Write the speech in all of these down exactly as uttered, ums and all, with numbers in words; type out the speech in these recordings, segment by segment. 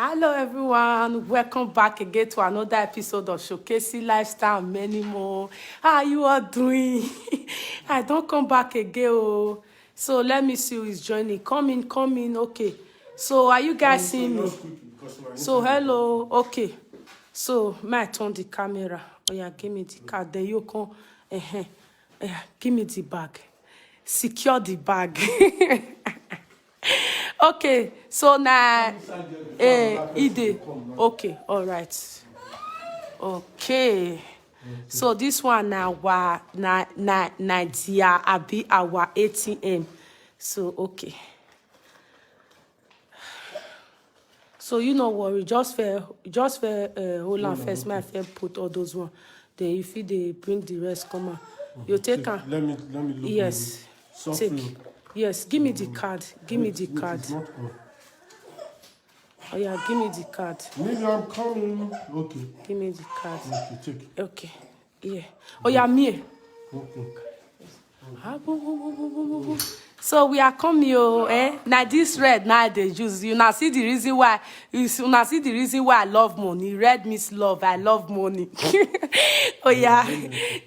Hello everyone, welcome back again to another episode of Showcasing Lifestyle and Many More. How are you all doing? I don't come back again. Oh. So let me see who is joining. Come in, come in. Okay. So are you guys seeing me? So hello. Okay. So may I turn the camera? Oh yeah, give me the card. Then you come. Uh-huh. Yeah, give me the bag. Secure the bag. Okay, so now, eh, Ide. Okay, all right. Okay. So this one now, wa na na na dia abi our A T M. So okay. So you no worry, just fair, just fair, uh, hold on first. My fair put all those one. Then if you they bring the rest, come on. You take am. Let me let me look. Yes. Take. Yes, give me the card. Give me the card. Oh yeah, give me the card. Maybe I'm coming. Okay. Give me the card. Okay, take. Okay. Yeah. Oh yeah, me. Okay. So we are coming, oh, eh? Now this red now they use. You now see the reason why. You see, now see the reason why I love money. Red means love. I love money. Oh yeah,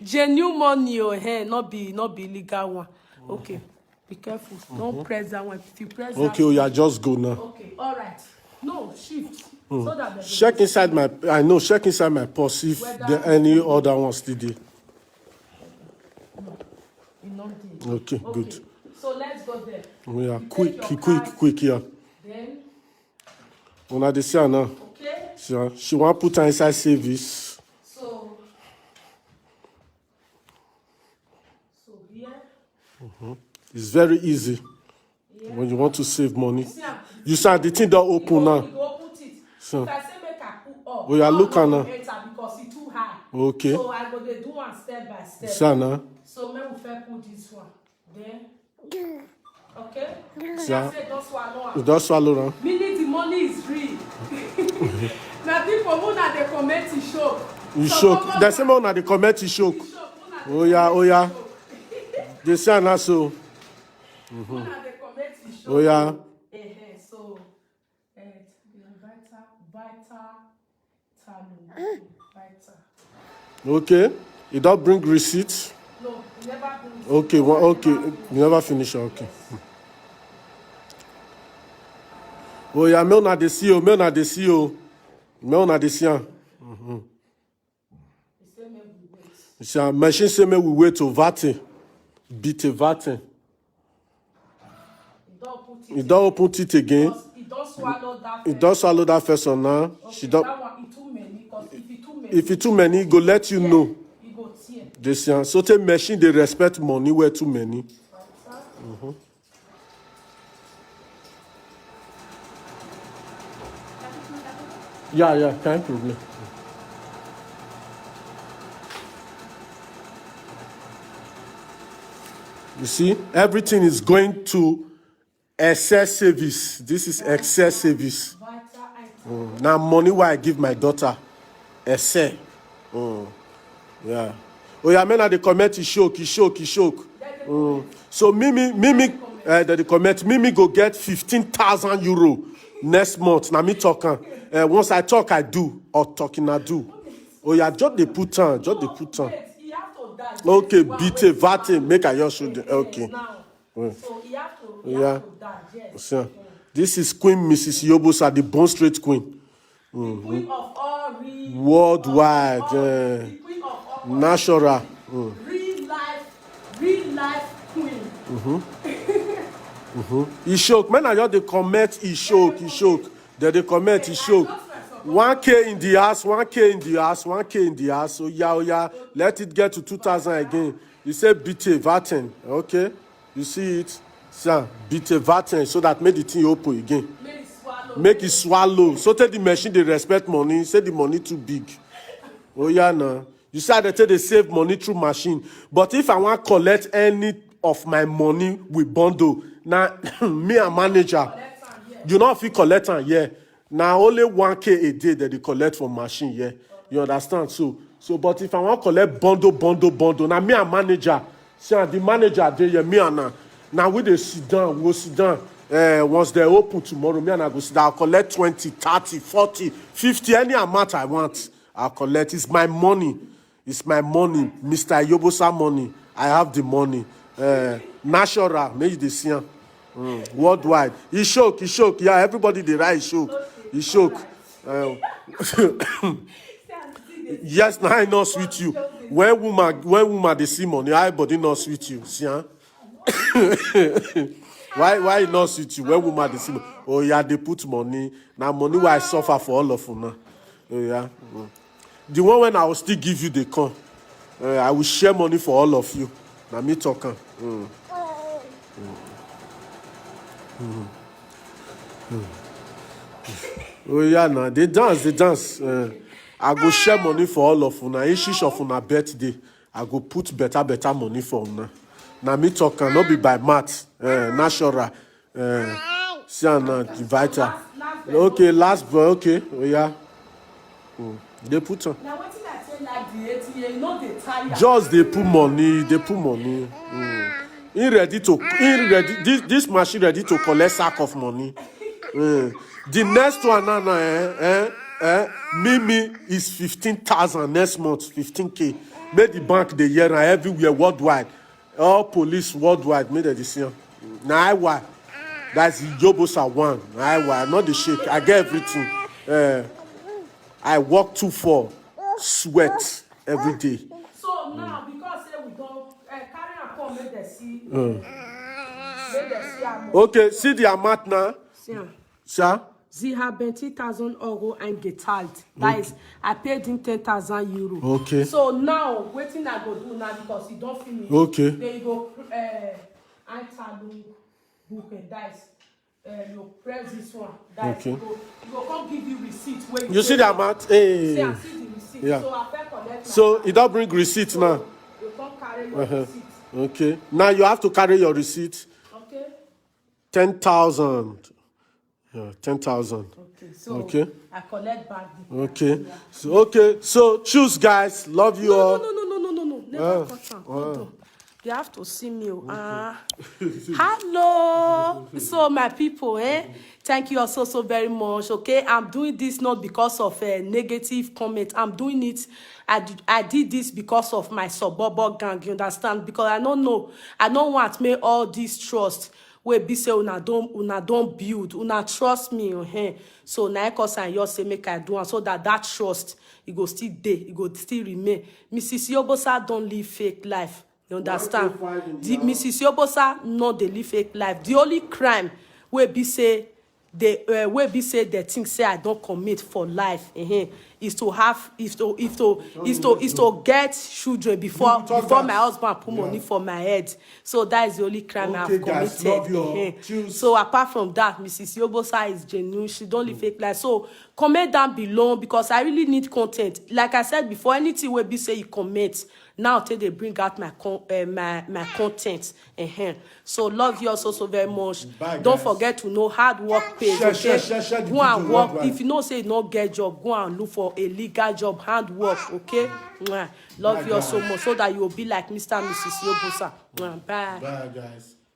genuine money, oh, eh? Not be, not be illegal one. Okay, be careful. Don't press that one. If you press that, okay, oh yeah, just go now. Okay, all right. No, shift. So that check inside my, I know, check inside my purse if there any other ones still there. Okay, good. So let's go there. We are quick, quick, quick here. Then una dey see her now. Okay. She, she wan put her inside service. So, so here. It's very easy when you want to save money. You see, the thing don't open now. So we are looking now. Okay. So I go dey do one step by step. So now. So make we first put this one. Then. Okay. Yeah. Say don't swallow am. You don't swallow am. Meaning the money is real. Now people who na dey comment e shock. You shock. They say una dey comment e shock. Oh yeah, oh yeah. They say na so. Una dey comment e shock. Oh yeah. Eh, so, eh, vital, vital. Okay. You don't bring receipt? No, you never bring receipt. Okay, well, okay. You never finish. Okay. Oh yeah, me una dey see you. Me una dey see you. Me una dey see am. You see, machine say make we wait to vatin. Beat a vatin. He don't open it again. He don't swallow that first one now. She don't. If it too many, he go let you know. This one. So take machine, they respect money where too many. Yeah, yeah, kind problem. You see, everything is going to excess service. This is excess service. Mm. Now money why I give my daughter. Excess. Mm. Yeah. Oh yeah, men are the comment e shock, e shock, e shock. Mm. So Mimi, Mimi, uh, the comment, Mimi go get fifteen thousand euro next month. Now me talk. Uh, once I talk, I do. Or talking, I do. Oh yeah, just the put on, just the put on. Okay, beat a vatin, make I just show them. Okay. So he have to, he have to die, yes. So, this is Queen Missus Yobosa, the Bond Street Queen. The queen of all real, worldwide, all, eh, the queen of all natural. Real life, real life queen. E shock. Men are just the comment e shock, e shock. They the comment e shock. One K in the ass, one K in the ass, one K in the ass. Oh yeah, oh yeah. Let it get to two thousand again. You say beat a vatin, okay? You see it? Sir, beat a vatin so that make the thing open again. Make it swallow. So take the machine, they respect money. Say the money too big. Oh yeah, no. You say they take they save money through machine. But if I want collect any of my money with bundle, now me and manager, you know if you collect am, yeah. Now only one K a day that they collect for machine, yeah. You understand? So, so, but if I want collect bundle, bundle, bundle, now me and manager, see, and the manager dey here, me and now, now we dey sit down, we go sit down. Uh, once they open tomorrow, me and I go sit down, I'll collect twenty, thirty, forty, fifty, any amount I want. I'll collect. It's my money. It's my money. Mister Yobosa money. I have the money. Uh, natural. Make you dey see am. Mm, worldwide. E shock, e shock. Yeah, everybody dey write e shock. E shock. Uh, yes, na I no sweet you. When woman, when woman dey see money, I body no sweet you. See, huh? Why, why e no sweet you? When woman dey see money, oh yeah, they put money. Now money why I suffer for all of una. Oh yeah. Mm. The one when I will still give you the con. Uh, I will share money for all of you. Now me talk am. Mm. Mm. Mm. Mm. Oh yeah, now they dance, they dance. Uh, I go share money for all of una. Each of una birthday, I go put better, better money for una. Now me talk am, no be by math, uh, natural. Uh, see am now, invite her. Okay, last boy. Okay, oh yeah. Mm. They put on. Now wetin I say like the A T M, you know they tire. Just they put money, they put money. Mm. He ready to, he ready. This, this machine ready to collect sack of money. Mm. The next one now, now, eh, eh, eh, Mimi is fifteen thousand next month, fifteen K. Make the bank dey hear am everywhere worldwide. All police worldwide, make dem dey see am. Na I why. That's Yobosa one. Na I why. I no dey shake. I get everything. Uh, I work two four, sweat every day. So now, because say we don't uh, carry am come, make dem see. Mm. Make dem see am. Okay, see the amount now. See am. Sir? Sie haben ten tausend Euro eingezahlt. That is, I paid him ten thousand euro. Okay. So now, wetin I go do now because he don't finish. Okay. Then you go uh, enter the book and dice. Uh, you press this one. Dice. Okay. You go, you go come give you receipt. Where you You see pay. The amount? Hey. See, I see the receipt. Yeah. So I fẹ́ collect. So my you don't bring receipt now. You come carry your Uh-huh. receipt. Okay. Now you have to carry your receipt. Okay. Ten thousand. Yeah, ten thousand. Okay, so Okay. I collect back the Okay. Yeah. So, okay. So choose, guys. Love you No, all. no, no, no, no, no, no, no. Never Ah, cut am. ah. Hold on. You have to see me. Oh. Ah. Hello. So my people, eh? Thank you all so so very much. Okay, I'm doing this not because of a negative comment. I'm doing it. I did, I did this because of my suburban gang. You understand? Because I don't know. I don't want me all this trust wey be say una don una don build, una trust me, oh, eh. So na cause I just say make I do am so that that trust e go still dey, e go still remain. Missus Yobosa don live fake life. You understand? The Missus Yobosa no dey live fake life. The only crime wey be say the uh, wey be say the thing say I don commit for life, eh, is to have is to is to is to is to get children before before that. My husband put money Yeah. for my head. So that is the only crime Okay, I've guys, committed. Love you all. Eh. Cheers. So apart from that, Missus Yobosa is genuine. She don't live fake life. So comment down below because I really need content. Like I said before, anything wey be say you comment now, take dey bring out my con uh, my my content. Eh. So love you also so very much. Bye, Don't guys. forget to know hard work pays. Share, okay? share, share, share the Go and video work. worldwide. If you know say you no get job, go and look for a legal job, hand work. Okay. Mwah. Love Bye, you all so guys. much so that you will be like Mister and Missus Yobosa. Mwah. Bye. Bye, guys.